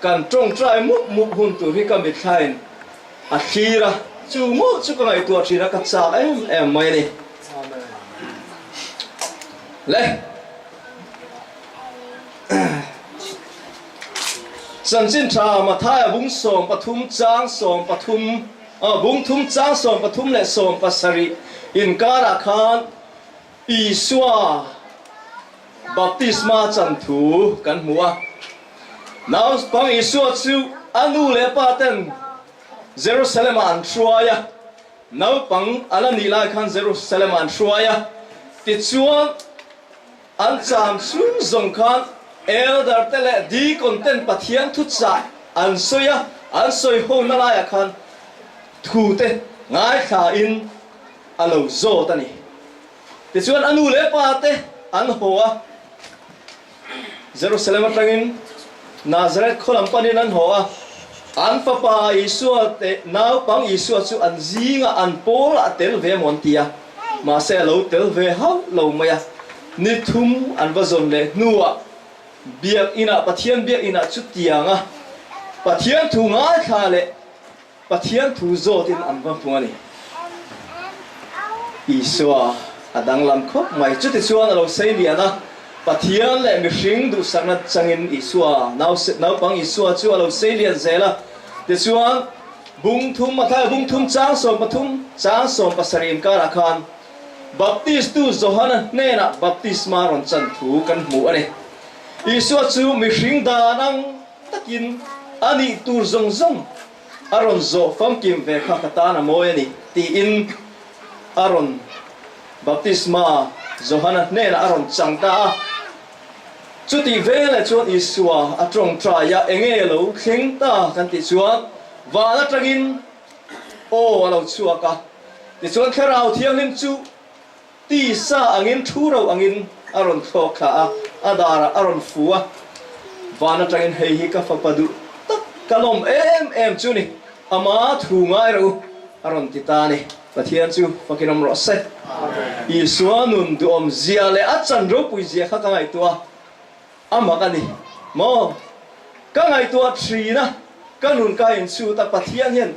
Kan tawngtai mup mup hun tur hi ka mithlain a thlir a, chu mawlh chu ka ngaihtuah thin a, ka chak em em mai a ni. Le. Chanchin tha Mathaia bung 13 chang 13, bung thum chang 13 leh 17 inkarah khan Isua baptisma chan thu kan hmu a. Naupang Isua chu a nu leh a pa ten Jerusalem-ah an hruai a. Naupang a la nih lai khan Jerusalem-ah an hruai a. Tichuan, an cham chhung zawng khan elder te leh deacon ten Pathian thuchah an sawi a, an sawi hona laiah khan thu te ngaithlain a lo zawt a ni. Tichuan a nu leh pa te an haw a, Jerusalem atangin Nazareth khaw lam panin an haw a, an fapa Isua te naupang Isua chu an zingah an pawl a tel ve maw an ti a, mahse a lo tel ve hauh lo mai a. Ni thum an va zawn leh hnuah biakinah Pathian biakinah chutianga Pathian thu ngaithla leh Pathian thu zawtin an va hmu a ni. Isua a danglam khawp mai. Chutichuan a lo sei lian a, Pathian leh mihring duhsakna changin Isua, naupang Isua chu a lo sei lian zel a. Tichuan, bung thum, Mathaia bung thum chang 13, chang 17 inkarah khan Baptistu Johana hnenah baptisma rawn chan thu kan hmu a ni. Isua chu mihring dan ang takin a nih tur zawng zawng a rawn zawh famkim ve kha ka tan a mawi a ni, tiin a rawn baptisma Johana hnenah a rawn chang ta a. Chutih veleh chuan Isua a tawngtai a, Enge lo thleng ta kan tih chuan van atangin aw a lo chhuak a, tichuan Thlarau Thianghlim chu Tisa angin thu ro angin a rawn thlawk thla a, a darah a rawn fu a. Van atangin hei hi ka fapa duh tak ka lawm em em chu ni, ama thu ngai ro u a rawn ti ta a ni. Pathian chu fakin awm rawh se. Isua nun duhawm zia leh a chan ropui zia kha ka ngaihtuah a, a mak a ni maw? Ka ngaihtuah thin a, ka nun ka inchhut a, Pathian hian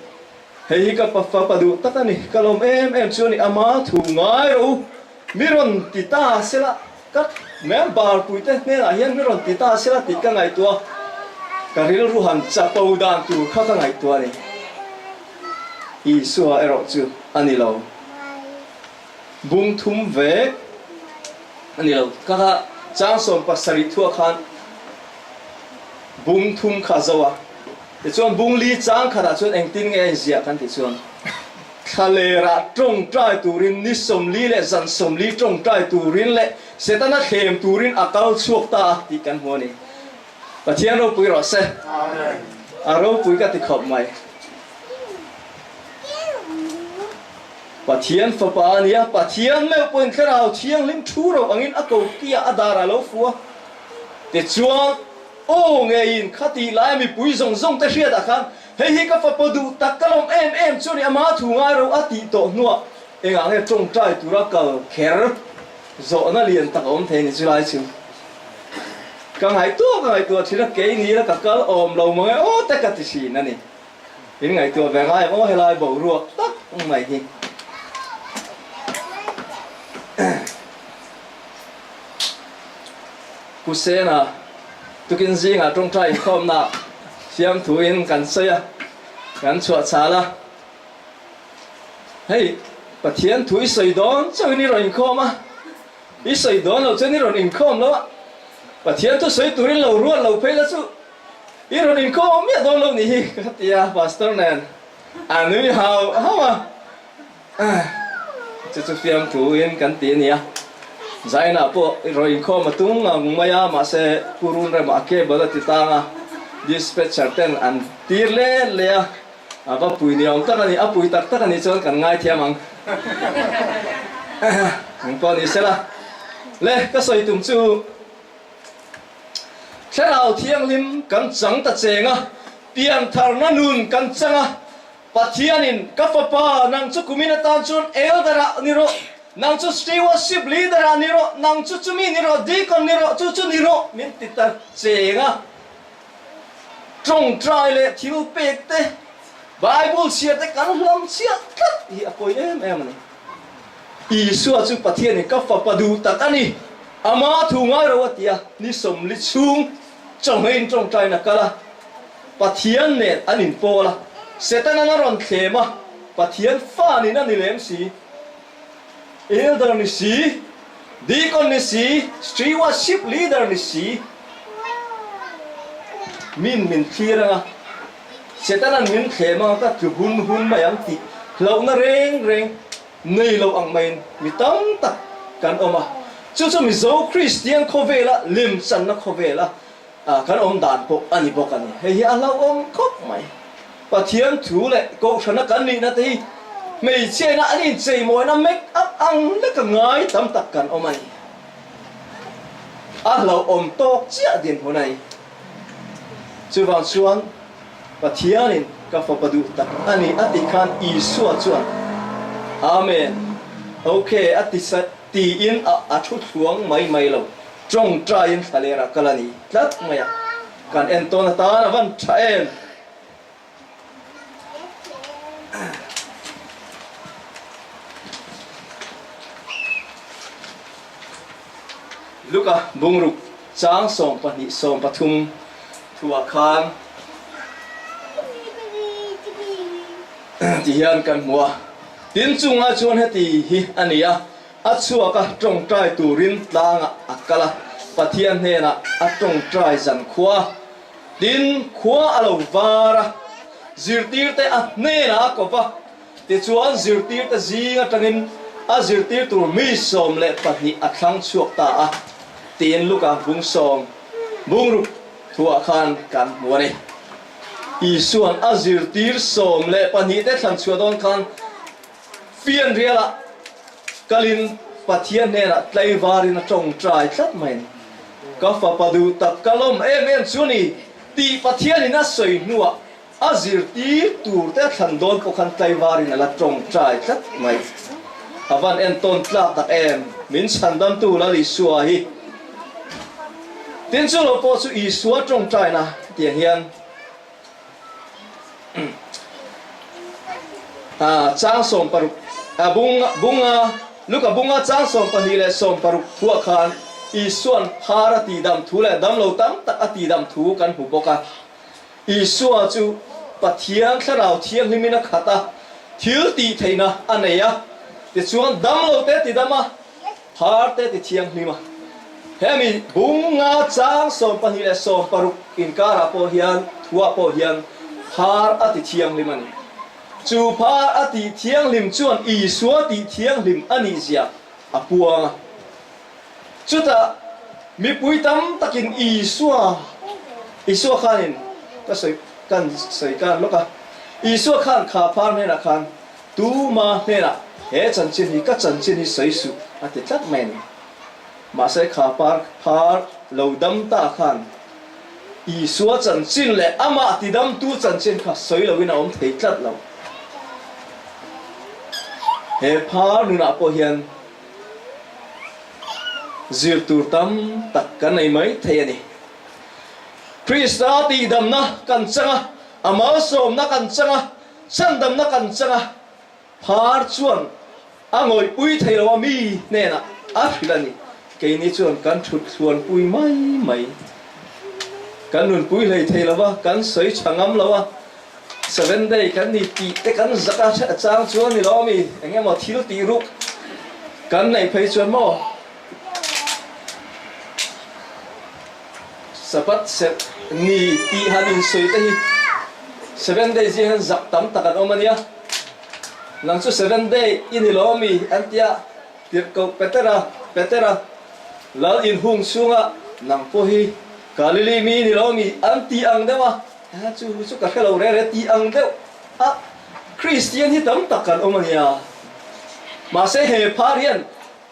Hei hi ka fapa duh tak a ni, ka lawm em em chu a ni, ama thu ngai rawh u, mi rawn ti ta sela, ka member puite hnenah hian mi rawn ti ta sela tih ka ngaihtuah a, ka rilru han chapo dan tur kha ka ngaihtuah a ni. Isua erawh chu a ni lo, bung thum vek a ni lo, ka kha chang 17 thuah khan bung thum kha a zo a. Tichuan bung li chang khatah chuan engtin nge a inziah kan tih chuan, Thlalerah tawngtai turin ni 40 leh zan 40 tawngtai turin leh Setana thlem turin a kal chhuak ta a tih kan hmu a ni. Pathian ropui rawh se. A ropui ka ti khawp mai. Pathian fapa a nia, Pathian meuh pawhin Thlarau Thianghlim thu ro angin a ko tia a darah a lo fu a. Tichuan. Aw ngeiin khatih lai mipui zawng zawng te hriatah khan hei hi ka fapa duh tak ka lawm em em chu ni ama thu ngai ro a tih tawh hnuah engah nge tawngtai tura kal kher zawhna lian tak a awm thei ni chu lai chu ka ngaihtuah ka ngaihtuah thin a kei ni ila ka kal awm lo mang e aw te ka ti thin a ni in ngaihtuah ve ngai ang aw helai boruak tak mai hi. Pu Sena, tukin zingah tawngtai inkhawmna fiamthuin kan sawi a, kan chhuah chhal a. Hei, Pathian thu i sawi dawn chauhin i rawn inkhawm a, i sawi dawn lo chuan i rawn inkhawm lo a, Pathian thu sawi turin lo ruat lo phei la chu i rawn inkhawm miah dawn lo nih hi, ka ti a, Pastor nen a nui hau hau a. Chu chu fiamthuin kan ti a nia. Zainah pawh raw inkhawm a tung ngang mai a, mahse purun remah a cable a ti tang a, dispatcher ten an tir let leh a, a va pui ni awm tak a ni, a pui tak tak a nih chuan kan ngaithiam ang. Eng pawh ni sela. Le, ka sawi tum chu Thlarau Thianghlim kan chang ta cheng a, piantharna nun kan chang a, Pathianin, Ka fapa, nang chu kumin atan chuan elder-ah ni rawh, nang chu stewardship leader-ah ni rawh, nang chu chumi ni rawh, deacon ni rawh, chu chu ni rawh, min ti ta cheng a. Tawngtai leh thil pek te, Bible chhiar te kan hlam chiah tlat hi a pawi em em a ni. Isua chu Pathianin ka fapa duh tak a ni, ama thu ngai ro a ti a, ni 40 chhung chawhmeiin tawngtaiin a kal a, Pathian nen an inpawl a, Setanan a rawn thlem a, Pathian fa nin a ni lem si, Elder ni si, Deacon ni si, Stewardship Leader ni si, min min thlir ang a, Setanan min thlem ang a, ka tlu hun hun mai ang tih hlauhna reng reng nei lo ang maiin mi tam tak kan awm a. Chu chu Mizo Kristian khawvela lemchanna khawvela kan awm dan pawh a ni bawk a ni. Hei hi a hlauhawm khawp mai. Pathian thu leh Kohhrana kan nihna te hi hmeichhiaina an incheimawina make up ang leka ngai tam tak kan awm a ni. A hlauhawm tawk chiah dinhmun a ni. Chuvang chuan Pathianin ka fapa duh tak a ni a tih khan Isua chuan Amen, ok a ti tiin a thu thluang mai mai lo. Tawngtaiin thlaler ah kal a ni tlat mai a, kan entawn atan a van tha em? Luka bungruk chang 12 13 thuah khan ti hian kan hmu a, tin chungah chuan heti hi a ni a, A chhuak a tawngtai turin tlangah a kal a, Pathian hnenah a tawngtai zan khua. Tin, khua a lo var a, zirtirte a hnenah a kawp a, tichuan zirtirte zing atangin a zirtir tur mi 12 a thlang chhuak ta a, tiin Luka bung sawm bungruk thuah khan kan hmu a ni. Isua'n a zirtir 12 te thlan chhuah dawn khan Fianrialah kalin Pathian hnenah tlaivarin a tawngtai tlat mai a ni. Ka fapa duh tak ka lawm em em chu a ni tih Pathianin a sawi hnuah a zirtir tur te a thlan dawn pawh khan tlaivarin a la tawngtai tlat mai. A van entawn tlak tak em, min chhandamtu Lal Isua hi. Tin chu lo pawh chu Isua tawngtaina tiang hian. Chang 60 bunga Luka bunga chang 12 leh 60 thuah khan Isua'n phar a tihdam thu leh damlo tam tak a tihdam thu kan hmu bawk a. Isua chu Pathian Thlarau Thianghlimin a khat a, thil tih theihna a nei a, tichuan damlo te tidam a, Phar te ti thianghlim a. Hemi bung nga chang 12 leh 16 inkarah pawh hian thuah pawh hian phar a ti thianghlim a ni. Chu phar a tih thianghlim chuan Isua tih thianghlim a nih zia a puang a. Chutah mipui tam takin Isua, Isua khanin ka sawi kan sawi kan lawk a, Isua khan kha phar hnenah khan Tuma hnenah he chanchin hi ka chanchin hi sawi suh a ti tlat mai a ni. Mahse kha par phar lo dam ta khan Isua chanchin leh amah tidamtu chanchin kha sawi loin a awm thei tlat lo. He phar nunah pawh hian zir tur tam tak kan nei mai thei a ni. Krista tihdamna kan chang a, a malsawmna kan chang a, Chhandamna kan chang a, phar chuan a ngawihpui thei lo a mi hnenah a hrilh a ni. Keini chuan kan thut thluanpui mai mai. Kan nunpui hlei thei lo a, kan sawi tha ngam lo a, Seven Day kan ni tih te kan zak a hre chang chuan ni lo mi, eng emaw thil tih ruk kan neih phei chuan maw Sabbath serh ni tih han insawi te hi Seven Day zing hian zak tam tak an awm a nia. Nang chu Seven Day i ni lo ami an tia tirhkoh Petera, Petera, Lal inhung chhunga nang pawh hi Galili mi i ni lo ami an ti ang deuh a, a chu chu ka hre lo reng reng ti ang deuh a Kristian hi tam tak kan awm a nia. Mahse he phar hian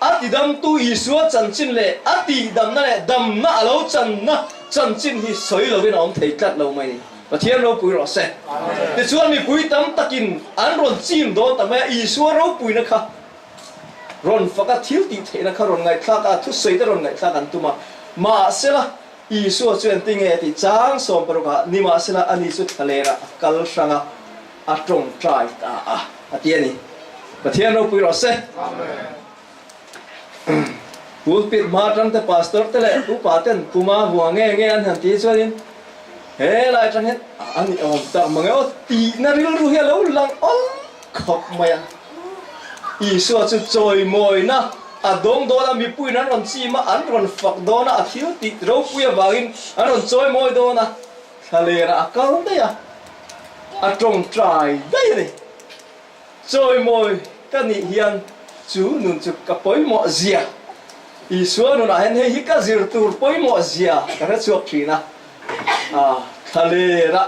A tidamtu Isua chanchin leh a tihdamna leh damna a lo channa chanchin hi sawi lovin a awm thei tlat lo mai ni. Pathian ropui rawh se. Tichuan mipui tam takin an rawn chim dawn ta mai a, Isua ropuina kha rawn fak a, thil tih theihna kha rawn ngaihthlak a, thusawi te rawn ngaihthlak an tum a. Mahsela. Isua chu engtin nge tih chang 60 ah nimahsela ani chu thlalerah a kal hrang a, a tawngtai ta a, a ti a ni. Pathian ropui rawh se. Pulpit hma atang te pastor te leh upa ten puma vua nge nge an han ti chuanin he lai atang hian a ni awm tak mang e aw tihna rilru hi a lo lang awm khawp mai a. Isua chu chawimawina a dawng dawn a, mipuiin an rawn chim a, an rawn fak dawn a, a thil tih ropui avangin an rawn chawimawi dawn a, thlalera a kal daih a, a tawngtai daih a ni. Chawimawi ka nih hian chu nun chu ka pawimawh zia, Isua nunah hian hei hi ka zir tur pawimawh zia ka hre chhuak thin a, thlalera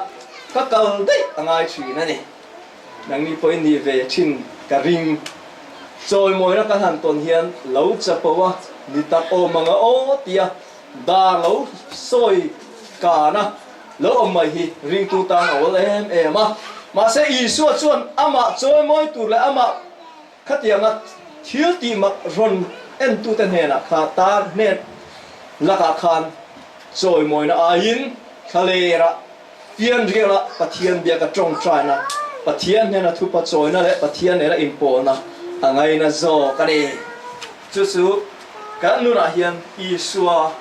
ka kal daih a ngai thin a ni. Nangni pawhin nih ve thin ka ring. Chawimawina kan han tawn hian lo chapo a, ni tak awm ang a aw tia dar lo sawi kan a lo awm mai hi ringtu tan a awl em em a. Mahse Isua chuan amah chawimawi tur leh amah khatianga thil tih mak rawn entute hnenah kha tan hnen lakah khan chawimawina aiin thlalerah Fianriala Pathian biaka tawngtaina, Pathian hnena thupa chawina leh Pathian nena inpawlna a ngaina zawk a ni. Chu chu kan nunah hian Isua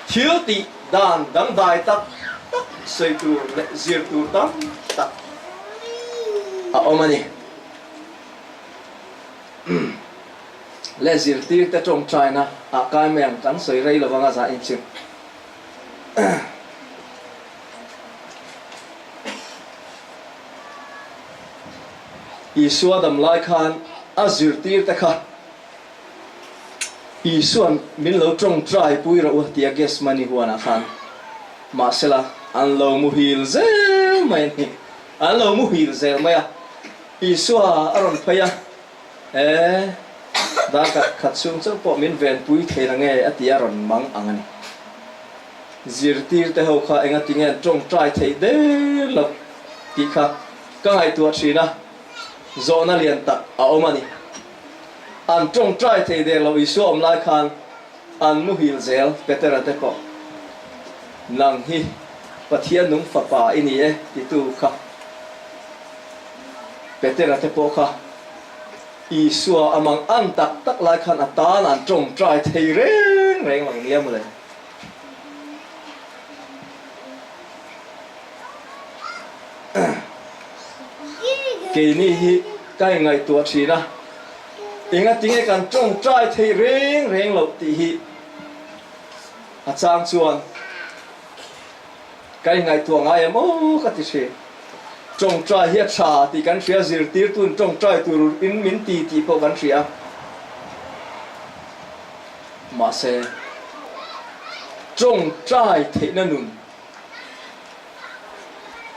thil tih dan dangdai tak tak sawi tur leh zir tur tam tak a awm a ni. Leh zirtirte tawngtaina ah kai mai ang kan sawi rei lovang a zah inchhir. Isua dam lai khan a zirtirte kha Isua'n min lo tawngtai pui rawh u tia Gethsemane huanah khan mahsela an lo muhil zel mai a ni. An lo muhil zel mai a, Isua a rawn phei a. E, darkar khat chhung chauh pawh min venpui thei la nge a ti a rawn mang ang a ni. Zirtirte ho kha enga tinge an tawngtai theih der loh tih kha ka ngaihtuah thin a, zawhna lian tak a awm a ni. An tawngtai thei der loh Isua awm lai khan an muhil zel Petera te pawh nang hi Pathian nung fapa i ni e titu kha. Petera te pawh kha Isua a mang an tak tak lai khan a tan an tawngtai thei reng reng lo nia mawle. Keini hi ka inngaihtuah thin a, engatinge kan tawngtai thei reng reng loh tih hi a chang chuan Ka inngaihtuah ngai em aw ka ti thin. Tawngtai hi a tha tih kan hria, zirtirtuin tawngtai tur in min ti tih pawh kan hria. Mahse, tawngtai theihna nun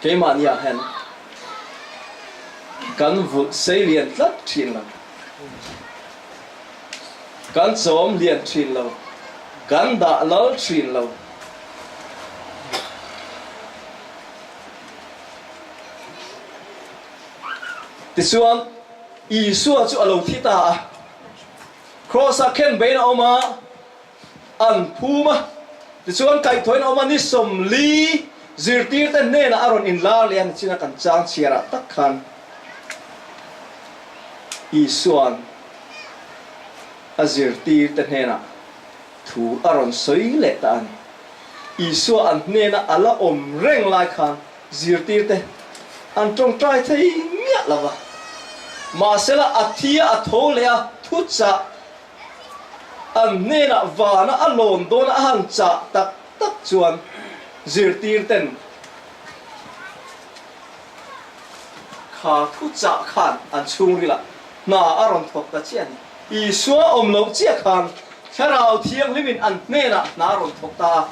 keimahniah hian kan vulh sei lian tlat thin lo. Kan chawm lian thin lo. Kan dah lal thin lo. Tichuan, Isua chu a lo thi ta a. Kraws-ah khen beiin a awm a, an phum a. Tichuan, kaihthawhin a awm a, ni 40 zirtirte hnenah a rawn inlar leh a, nichina kan chang chhiarah tak khan Isua'n a zirtirte hnenah Thu a rawn sawi leh ta a ni. Isua an hnena a la awm reng lai khan zirtirte an tawngtai thei miah lo va. Mahsela a thi a, a tho leh a, thu chah an hnenah vana a lawn dawna a han chah tak tak chuan zirtirten kha thu chah khan an chhungrilah hna a rawn thawk ta chiah a ni. Isua awm loh chiah khan Thlarau Thianghlimin an hnenah hna a rawn thawk ta a.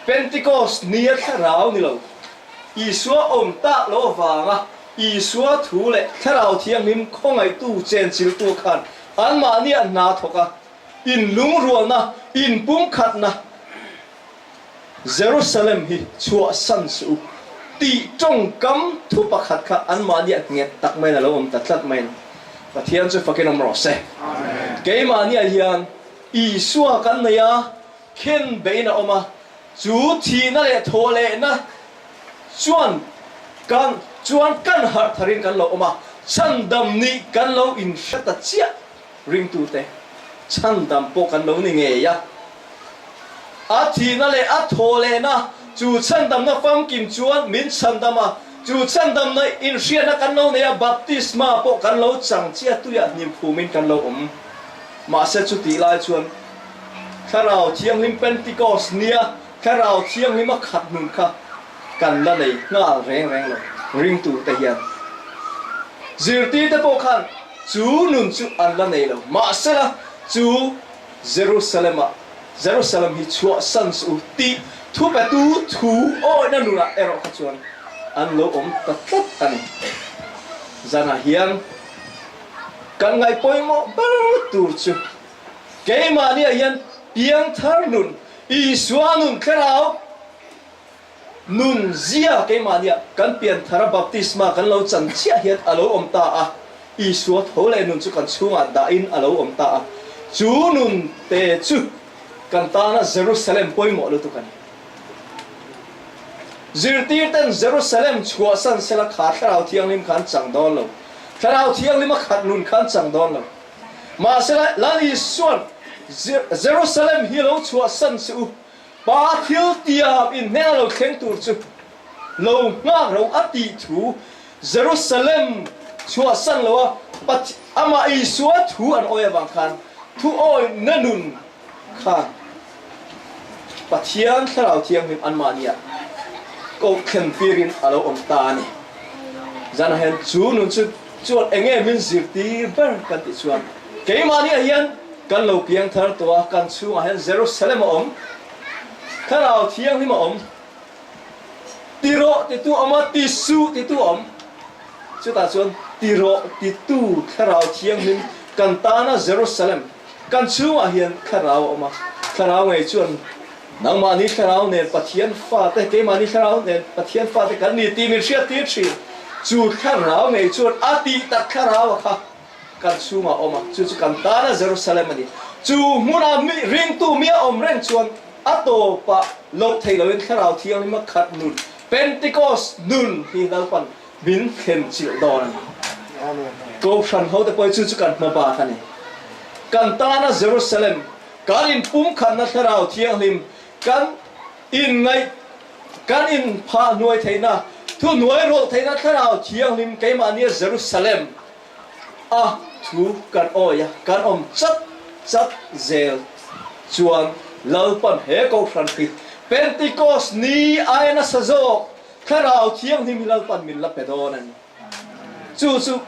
Pentecost nia Thlarau ni lo, Isua awm tak loh avanga Isua thu leh Thlarau Thianghlim khawngaihtu chenchiltu khan anmahni an hna thawk a, inlungrualna, inpumkhatna, Jerusalem hi chhuahsan suh u tih tawngkam thu pakhat kha anmahniah nghet tak maiin a lo awm ta tlat mai a ni. Pathian chu fakin awm rawh se. Keimahniah hian. Isua kan nei a, khen bein a awm a, chu thihna leh thawhlehna chuan kan chuan kan harh tharin kan lo awm a, chhandam nih kan lo inhre ta chiah ringtute chhandam pawh kan lo ni ngei a. A thihna leh a thawhlehna chu chhandamna famkim chuan min chhandam a, chu chhandamna inhriatna kan lo nei a, baptisma pawh kan lo chang chiah tuiah hnim phumin kan lo awm. Mahse chutih lai chuan Thlarau Thianghlim Pentecost nia Thlarau Thianghlim a khat nun kha kan la nei nghal reng reng lo ringtute hian. Zirtirte pawh khan chu nun chu an la nei lo. Mahsela chu Jerusalem-ah Jerusalem hi chhuahsan suh u tih thupetu thu awihna nunah erawh kha chuan an lo awm ta tlat a ni. Zanah hian kan ngaih pawimawh ber tur chu keimahniah hian piangthar nun, Isua nun thlarau nun zia keimahniah kan pianthara baptisma kan lo chan chiah hian a lo awm ta a, Isua tho leh nun chu kan chhungah dahin a lo awm ta a, chu nun te chu kan tana Jerusalem pawimawh lutuk a ni. Zirtirten Jerusalem chhuahsan sela kha Thlarau Thianghlim kha an chang dawn lo, Thlarau Thianghlim a khat nun kha an chang dawn lo. Mahsela Lal Isua'n Jerusalem hi lo chhuahsan suh u, Pa thil tiam in hnena lo thleng tur chu lo nghak ro a tih thu Jerusalem chhuahsan lo a amah Isua thu an awi avang khan thu awihna nun khan Pathian Thlarau Thianghlim anmahniah koh thlen tirin a lo awm ta a ni. Zanah hian chu nun chu chuan enge min zirtir ber kan tih chuan keimahniah hian kan lo piang thar tawh a, kan chhungah hian Jerusalem a awm, Thlarau Thianghlim a awm, ti rawh titu a awm a, ti suh titu a awm. Chutah chuan ti rawh titu Thlarau Thianghlim kan tana Jerusalem kan chhungah hian Thlarau a awm a, Thlarau ngei chuan nangmahni Thlarau nen Pathian fate, keimahni Thlarau nen Pathian fate kan ni tih min hriattir thin. Chu Thlarau ngei chuan a tih tak Thlarau a kha. Kan chhungah a awm a, chu chu kan tana Jerusalem a ni. Chu hmunah mi ringtu mi a awm reng chuan a tawpah loh thei loin Thlarau Thianghlim a khat nun, Pentecost nun hi Lalpan min thlen chilh dawn a ni. Kohhran hote pawh hi chu chu kan hma bak a ni. Kan tana Jerusalem, kan inpumkhatna Thlarau Thianghlim, kan inngaih, kan inphah hnuai theihna, thuhnuai rawlh theihna Thlarau Thianghlim keimahnia Jerusalem, A thu kan awi a, kan awm chat chat zel chuan Lalpan he Kohhran hi Pentecost ni aia nasa zawk Thlarau Thianghlim hi Lalpan min la pe dawn a ni. Chu chu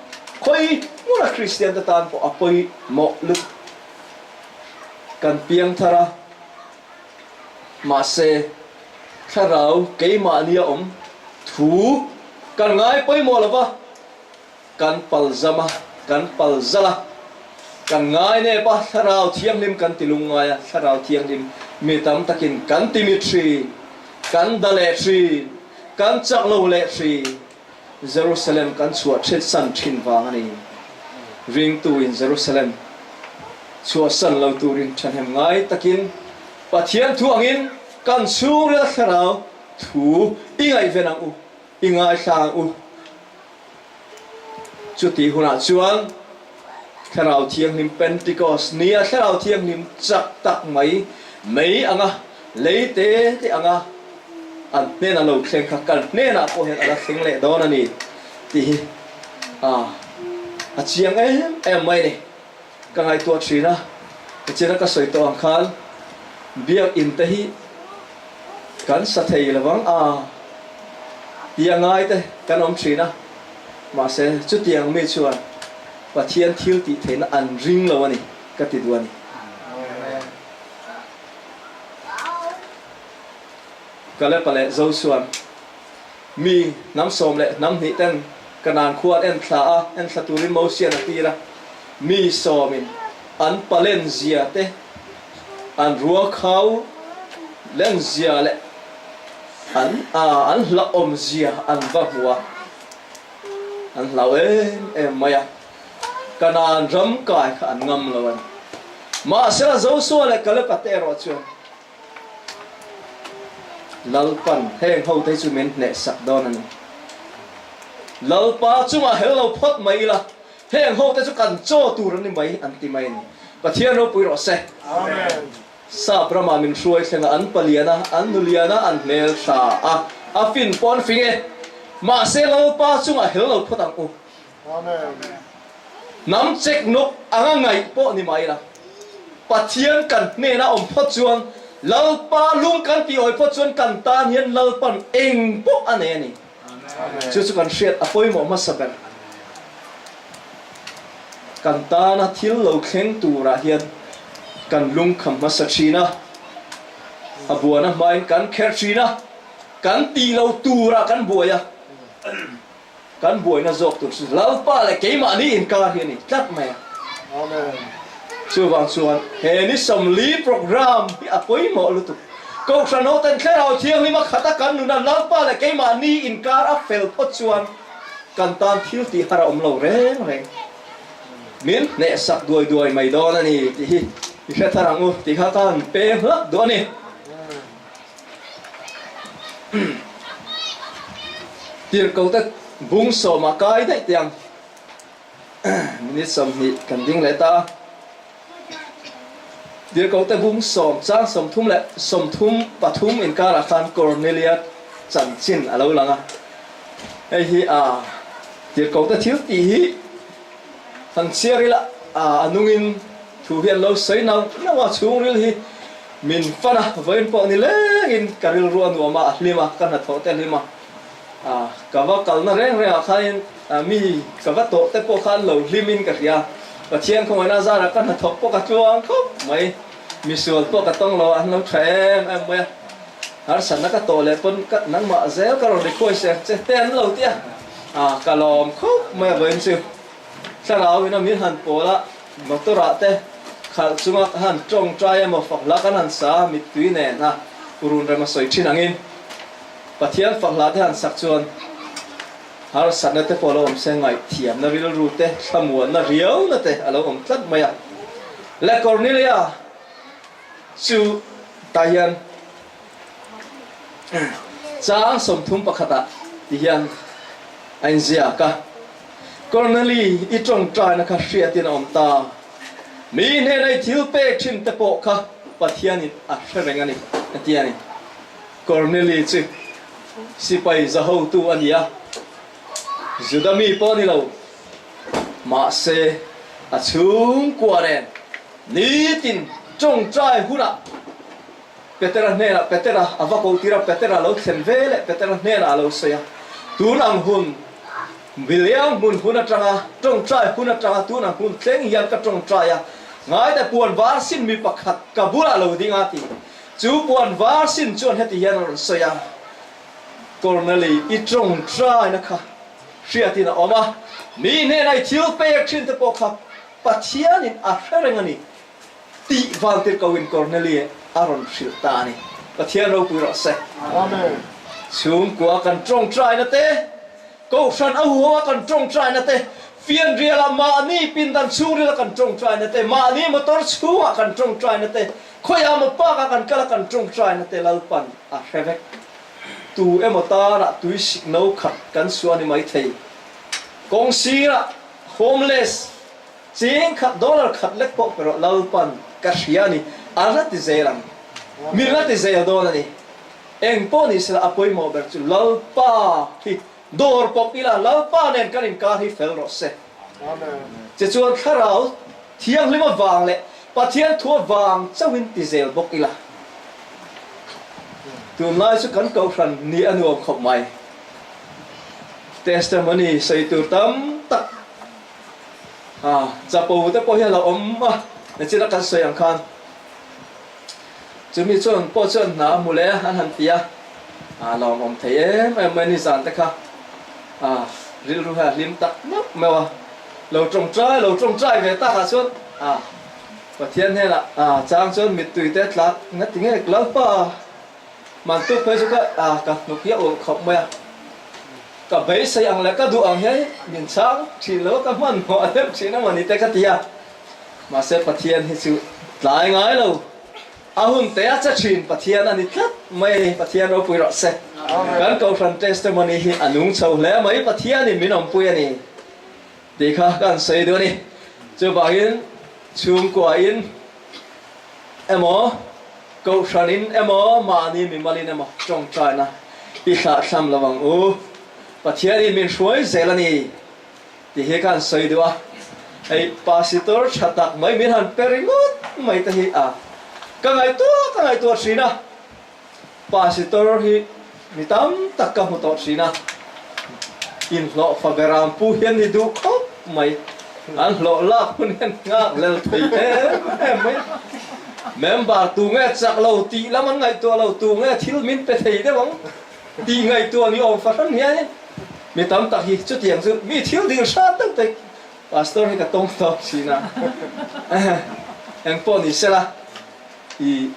khawi hmuna Kristian te tan pawh a pawimawh lutuk. Kan piang thar a, mahse Thlarau keimahni a awm thu kan ngai pawimawh lo va, Kan palzam a, kan palzal a, kan ngai nep a, Thlarau Thianghlim kan ti lungngai a, Thlarau Thianghlim mi tam takin kan ti mit hrin, kan da leh hrin, kan chak lo leh hrin, Jerusalem kan chhuah thet san thin vang a ni. Ringtu in Jerusalem chhuah san lo turin thahnem ngai takin Pathian thu angin kan chhungril Thlarau thu i ngaihven ang u. I ngaithla ang u. Chutih hunah chuan Thlarau Thianghlim Pentecost nia Thlarau Thianghlim chak tak mai mei anga lei te te anga an hnena lo thleng kha kan hnenah pawh hian a la thleng leh dawn a ni tih hi a chiang em em mai a ni. Ka ngaihtuah thin a, tichian a ka sawi tawh ang khan biakinn te hi kan sa thei lo vang a tih a ngai te kan awm thin a, mahse chutiang mi chuan Pathian thil tih theihna an ring lo a ni ka ti duh a ni. Kalepa leh Josuan mi hnam sawm leh hnam hnih ten Kanaan khua an enthla a, enthla turin Mosian a tir a, mi sawmin an palen zia te, an ruakhau len zia leh an an hlauhawm zia an va hmu a, an hlau em em mai a, Kanaan ram kai kha an ngam lo a ni. Mahsela Josua leh Kaleba te erawh chuan Lalpan heng hote chu min hnehsak dawn a ni. Lalpa chungah hel lo phawt mai ila, heng hote chu kan chaw tur a ni mai an ti mai a ni. Pathian ropui rawh se. Amen. Sap ramah min hruai thleng a, an palian a, an nulian a, an hmel tha a, a fin pawh an fing e. Mahse Lalpa chungah hel lo phawt ang u. Amen. Hnam chek nawk anga ngaih pawh ni mai la, Pathian kan hnena awm phawt chuan, Lalpa lung kan tih awi phawt chuan kan tan hian Lalpan eng pawh a nei a ni. Chu chu kan hriat a pawimawh hmasa ber. Kan tana thil lo thleng turah hian kan lung kham hmasa thin a, a buana hmain kan kherh thin a, kan tih lo turah kan buai a. Kan buaina zawk tur chu Lalpa leh keimahni inkar hi a ni tlat mai a. Amen. Chuvang chuan he ni 40 program hi a pawimawh lutuk. Kohhran hoten Thlarau Thianghlim a khat a kan nuna Lalpa leh keimahni inkar a fel phawt chuan kan tan thil tih har a awm lo reng reng. Min hnehsak duai duai mai dawn a ni tih hi i hre thar ang u tih kha ka han peng hlak duh a ni. Tirhkohte bung sawmah kai daih teh ang. Minute 20 kan ding leh ta a. Tirhkohte bung sawm chang 30 leh 33 inkarah khan Kornelia chanchin a lo lang a. Hei hi a tirhkohte thil tih hi han chhiar ila a nungin thu hi an lo sawi nauh nauh a, chhungril hi Min fan a, vawiin pawh ni lengin ka rilru a nuam a, a hlim a, ka hnathawh te a hlim a. Ka va kalna reng rengah khanin mi ka va tawh te pawh khan lo hlimin ka hria. Pathian khawngaihna zarah ka hnathawk pawh ka tluang khawp mai. Misual pawh ka tawng lo a, an lo tha em em mai a. Harsatna ka tawh leh pawn ka nangmah zel ka rawn request ang che te an lo ti a, ka lawm khawp mai a vawiin chu. Thlarau ina min han pawl a, motor ah te khalh chunga ka han tawngtai emaw fak hla kan han sa a, mittui nen a run rem a sawi thin angin Pathian fak hla te han sak chuan harsatna te pawh a lo awm se, ngaihthiamna rilru te, thlamuanna riauna te a lo awm tlat mai a. Le Cornelia chu tah hian Chang 31 ah ti hian a inziak a, Corneli i tawngtaina kha hriatin a awm ta. Mi hnena i thil pek thin te pawh kha Pathianin a hre reng a ni, a ti a ni. Corneli chu sipai zahotu a ni a, Juda mi pawh a ni lo. Mahse, a chhungkua nen nitin tawngtai hunah Petera hnenah Petera a va ko tir a, Petera lo thlen ve leh Petera hnenah a lo sawi a, Tun ang hun, miliang hmun hun atanga tawngtai hun atanga tun ang hun thleng hian ka tawngtai a, ngaite puan var sin mi pakhat ka bulah lo ding a ti. Chu puan var sin chuan heti hian a rawn sawi a, Korneli, i tawngtaina kha hriatin a awm a, mi hnenah i thil pek thin te pawh kha Pathianin a hre reng a ni. Tih vantirhkohin Korneli a rawn hrilh ta a ni. Pathian ropui rawh se. Amen. Chhungkua kan tawngtaina te, Kohhran a huho a kan tawngtaina te, fianrialah mahni pindan chhungrila kan tawngtaina te, mahni motor chhungah kan tawngtaina te, khawiah maw park-ah kan kal a kan tawngtaina te Lalpan a hre vek. Tu emaw tanah tui sik no khat kan suah a ni maithei. Kawng sirah homeless Cheng khat dollar khat lek pawh pe rawh Lalpan ka hria a ni, a la ti zel ang. Mi la ti zel dawn a ni. Eng pawh ni sela a pawimawh ber chu Lalpa hi dawr pawp ila Lalpa nen kan inkar hi fel rawh se. Che chuan Thlarau Thianghlim avang leh Pathian thu avang chauhin ti zel bawk ila. Tunlai chu kan kohhran ni a nuam khawp mai. Testimony sawi tur tam tak. A, chapo te pawh hi a lo awm a, nachina kan sawi ang khan chumi chuan pawh chuan hna a hmu leh a, an han ti a, a lawmawm thei em em mai nizan te kha, a rilru hi a hlim tak meuh meuh a, lo tawngtai lo tawngtai ve takah chuan a Pathian hnenah a chang chuan mittui te tlak ngati nge Lalpa Man tuk phei chu ka ka hnuk hi a ulh khawp mai a, ka beisei ang leh ka duh ang hian min chhang thin lo a, ka hmanhmawh deuh thin a mawni te ka ti a, mahse Pathian hi chu. Tlai ngai lo, a hun te a che thin Pathian a ni tlat mai a ni, Pathian ropui rawh se. Kan Kohhran testimony hi a nung chho hle mai, Pathianin min awmpui a ni tih kha ka han sawi duh a ni. Chuvangin chhungkuain emaw, Kohhranin emaw, mahni mimalin emaw tawngtaina i thlahthlam lo ang u. Pathianin min hruai zel a ni. Ti hi ka han sawi duh a, hei Pasitor tha tak mai min han pe ringawt mai te hi a ka ngaihtuah ka ngaihtuah thin a, Pasitor hi mi tam tak ka hmu tawh thin a, inhlawh fa beram pu hian ni duh khawp mai, an hlawh lak hun hian nghak lel thei em em mai a, member tu nge chak lo tih lam an ngaihtuah lo, tu nge thil min pe thei deuh ang tih ngaihtuah ni awm fahran hianin Mi tam tak hi chutiang chu mi thil dil hrat deuh te Pastor hi ka tawng tawk thin a, engpawh ni sela i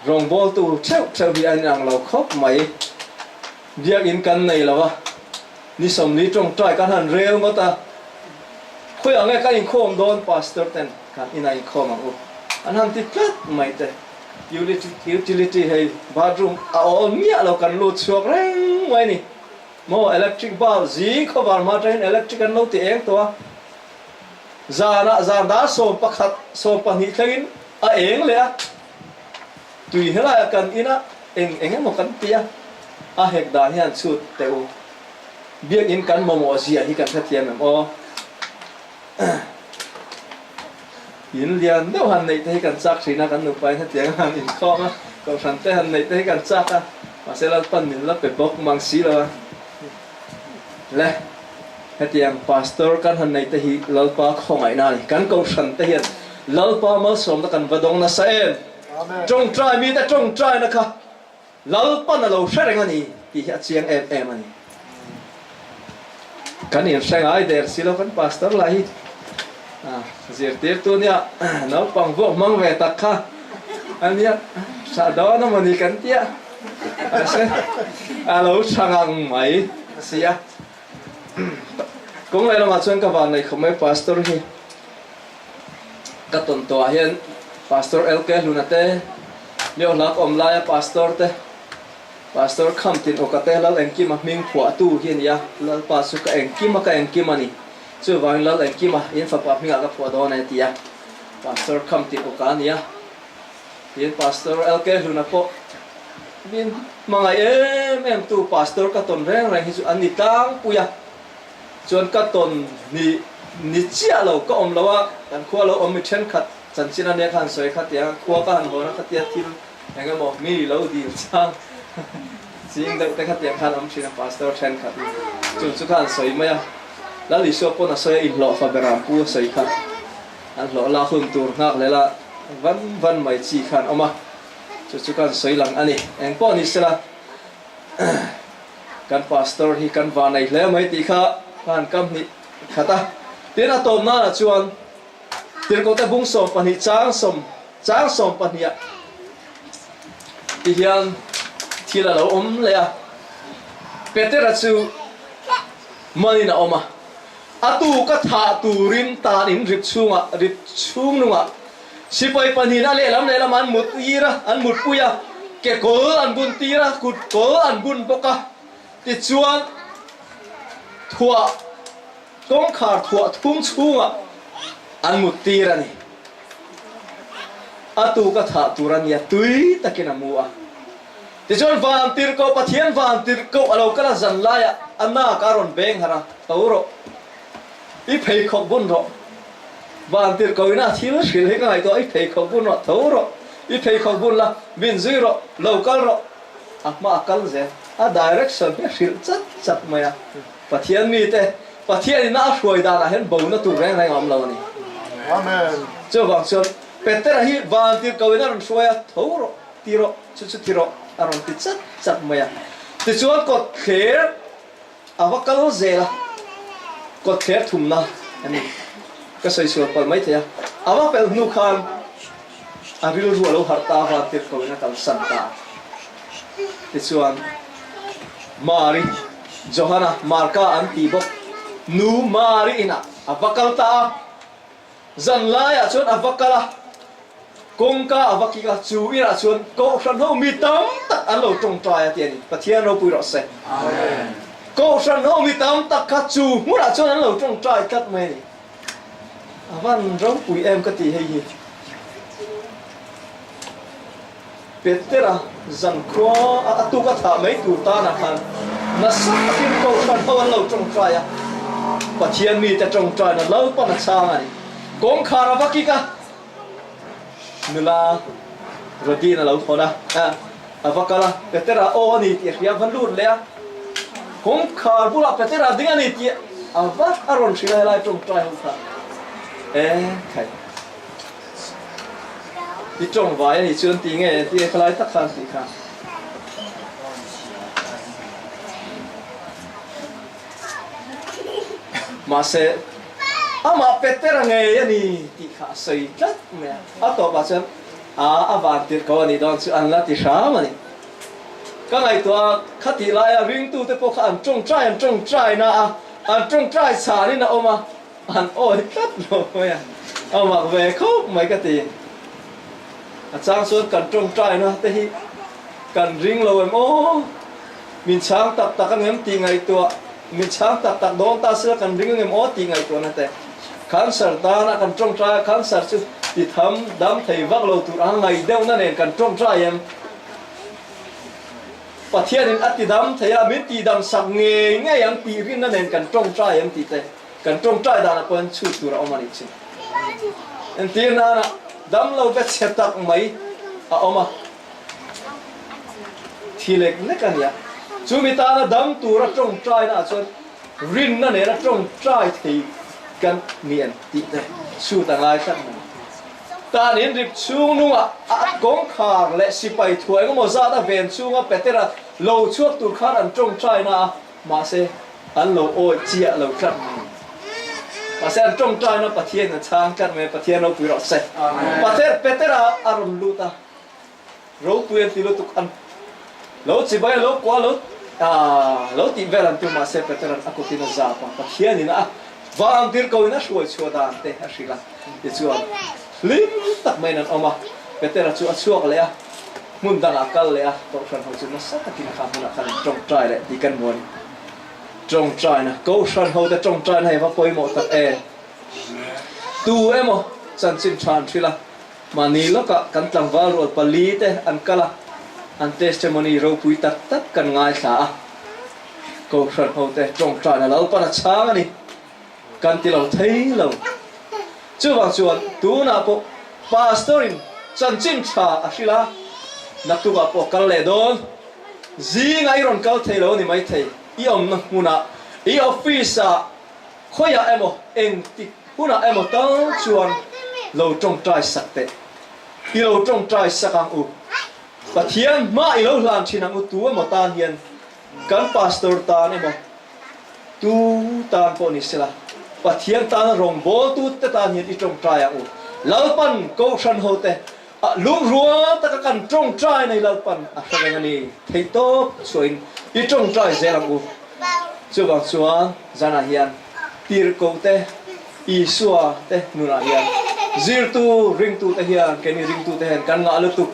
rawngbawltu theuh theuh hi a inang lo khawp mai. Biakinn kan nei lo a, ni 40 tawngtai kan han rel ngawt a, khawiah nge kan inkhawm dawn Pastor ten kan inah inkhawm ang u an han ti tlat mai te. Utility hei bathroom a awl miah lo kan lut chhuak reng mai ni maw electric bulb zing khawvar hma atangin electric an lo ti eng tawh a zanah zan dar 11 12 thlengin a eng leh a tui helaiah kan in a eng eng emaw kan ti a a hek dan hian chhut teh u biakin kan mamawh zia hi kan hrethiam em aw. In lian deuh han neih te hi kan chak thin a, kan nupa in hetiang han inkhawm a, kohhran te han neih te hi kan chak a, mahse Lalpan min la pe bawk mang si lo a. Le, hetiang Pastor kan han neih te hi Lalpa khawngaihna a ni. Kan kohhran te hian Lalpa malsawmna kan va dawng nasa em? Tawngtai mite tawngtaina kha Lalpan a lo hre reng a ni tih hi a chiang em em a ni. Kan inhre ngai der si lo kan pastor lah hi zirtirtu nia naupang vuak hmang ve tak kha a nia tha dawn a mawni kan tia mahse a lo tha ngang mai a si a. Kawng leh lamah chuan ka van nei khawp mai pastor hi ka tawn tawhah hian pastor LK Hluna te Mio hlak awm laia Pastor te, Pastor Kham Tin Awka te Lal Engkima hming phuahtu hi a ni a, Lalpa chu ka engkima ka engkim a ni. Chuvangin Lal Engkima in fapa hmingah ka phuah dawn e ti a, Pastor Kham Tin Awka a ni a. Tin Pastor LK Hluna pawh min hmangaih em em tu Pastor ka tawn reng reng hi chu an ni tlangpui a, chuan ka tawn ni ni chiah lo ka awm lo a, kan khua lo awm mi thenkhat Chanchin a nia kha han sawi kha tia khua ka han hawn a khatia thil eng emaw mi lo dil chang ching deuh te khatia khan awm thin a pastor thenkhat in chu chu kha han sawi mai a Lal Isua pawn a sawi a inhlawh fa beram pu a sawi kha an hlawh lak hun tur nghak leh la van van mai chi khan awm a chu chu kha han sawi lang a ni eng pawh ni sela kan pastor hi kan vanei hle mai tih kha khan kam hnih khat a tin a tawp nanah chuan Tirhkohte bung 12 chang sawm chang 12 ah ti hian thil a lo awm leh a, Petera chu manin a awm a, a tuk a thah turin tan in rip chhungah rip chhung nungah sipai pahnihin a lehlam lehlam an mut tir a, an mutpui a, kekawl an bun tir a, kutkawl an bun bawk a, tichuan thuah Kawngkhar thuah thum chhungah an mut tir a ni. A tuk a thah tur a nia tui takin a mu a. Tichuan van tirhkoh Pathian van tirhkoh a lo kal a zan laiah a nak a rawn beng harh a, Tho rawh, i pheikhawk bun rawh. Van tirhkoh ina thil hrilh hi ka ngaihtuah, I pheikhawk bun rawh, tho rawh, i pheikhawk bun la, min zui rawh, lo kal rawh. A hma a kal zel, a direction hi a hrilh chat chat mai a. Pathian mite Pathian ina a hruai danah hian bona tur reng reng a awm lo a ni. Amen. Chuvang chuan Petera hi van tirhkoh in a rawn hruai a, tho rawh, ti rawh, chu chu ti rawh a rawn ti chat chat mai a. Tichuan kawtthler a va kal zel a, kawtthler thumna a ni. Ka sawi sual palh mai thei a, a va pel hnu khan a rilru a lo harh ta a, van tirhkoh in a kalsan ta a. Tichuan Mari, Johana, Marka an tih bawk nu Mari inah a va kal ta a. Zan laiah chuan a va kal a, kawngka a va kik a, chu inah chuan Kohhran ho mi tam tak an lo tawngtai a ti a ni. Pathian ropui rawh se. Kohhran ho mi tam tak kha chu hmunah chuan an lo tawngtai tlat mai a ni. A van ropui em ka ti hei hi. Petera zankhua a a tuk a thah mai tur tanah khan nasa takin Kohhran ho an lo tawngtai a, Pathian mite tawngtaina Lalpan a chhang a ni. Kawngkhar a va kik a, nula Rodin a lo thawn a, a va kal a, Petera aw a ni tih a hria, a va lut leh a, kawngkhar bulah Petera ding a ni tih a va a rawn hrilh a, helai tawngtai ho kha e khai. I tawng vai a nih chuan ti nge ti e khalai tak khan tih kha. Mahse amah Petera ngei a ni tih kha a sawi tlat mai a. A tawpah chuan a a van tirh ko a nih dawn chu an la ti hram a ni. Ka ngaihtuah a, khatih laia ringtute pawh kha an tawngtai an tawngtai na a, an tawngtai chhanin a awm a. An awi tlat lo mai a, a mak ve khawp mai ka ti. A chang chuan kan tawngtaina te hi kan ring lo em aw, min chhang tak tak angem tih ngaihtuah, min chhang tak tak dawn ta sila kan ring angem aw tih ngaihtuahna te. Cancer tana kan tawngtai a, cancer chu ti tham dam thei vak lo tur a ngaih deuhna nen kan tawngtai em? Pathianin a ti dam thei a, min tihdam sak ngei ngei ang tih rinna nen kan tawngtai em tih te. Kan tawngtai danah pawh hian chhut tur a awm a nih chu. Entir nana damlo ve chhe tak mai a awm a, thi lek lek a nia. Chumi tana dam tura tawngtaina ah chuan rinna nena tawngtai thei kan ni em tih te chhut a ngai tlat mai. Tan in rip chhung nungah a kawngkhar leh sipai thuah engemaw zat a ven chhunga Petera lo chhuak tur khan an tawngtaina a Mahse, an lo awih chiah lo tlat mai. Mahse, an tawngtaina Pathian a chhang tlat mai, Pathian ropui rawh se. Pater, Petera a rawn lut a, ropui an ti lutuk, an lo chibai a, lo kuah lo, ah, lo tih vel an tum, mahse Petera'n a kutin a zap a, Pathianin a vang tir ko in a hruai chhuah dan te a hrilh a, tichuan hlim tak maiin an awm a, Petera chu a chhuak leh a. Hmun dangah kal leh a Kohhran ho chu nasa takin kha hmunah khan an tawngtai leh tih kan hmu a ni. Tawngtaina, Kohhran hote tawngtaina hi va pawimawh tak e. Tu emaw chanchin tha an hrilh a, mahni lawkah kan tlangval rual palite an kal a, an testimony ropui tak tak kan ngaithla a. Kohhran hote tawngtaina Lalpan a chhang a ni. Kan ti lo thei lo. Chuvang chuan tunah pawh Pastor in chanchin tha a hrilh a, naktukah pawh kal leh dawn. Zingah i rawn kal thei lo a ni maithei. I awmna hmunah, i office ah, khawiah emaw, engtik hunah emaw tal chuan lo tawngtai sak teh. I lo tawngtai sak ang u. Pathian hma i lo hlan thin ang u tu emaw tan hian kan Pastor tan emaw, Tu tan pawh ni sela, Pathian tana rawngbawltu te tan hian i tawngtai ang u. Lalpan Kohhran hote ah lungrual taka kan tawngtai nei Lalpan a hre reng a ni. Theihtawp chhuahin i tawngtai zel ang u. Chuvang chuan zanah hian Tirhkoh te, Isua te nunah hian zirtu ringtute hian keini ringtute hian kan ngah lutuk.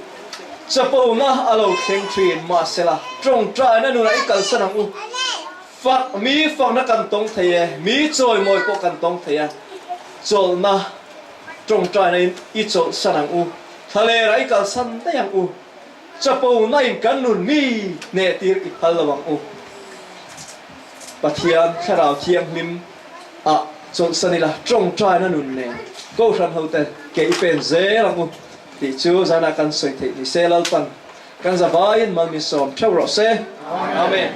Chapona a lo thleng thin mahsela tawngtaina nunah i kalsan ang u. Fak mi fakna kan tawng thei e, mi chawimawi pawh kan tawng thei a, chawlhna tawngtaina in i chawlhsan ang u, thlalerah i kalsan daih ang u, chapona in kan nun mi hnehtir i phal lo ang u. Pathian Thlarau Thianghlim ah chawlhsan ila tawngtaina nun nen Kohhran hote ke i pen zel ang u tih chu zanah kan sawi theih ni se Lalpan kan zavaiin mal min sawm theuh rawh se. Amen.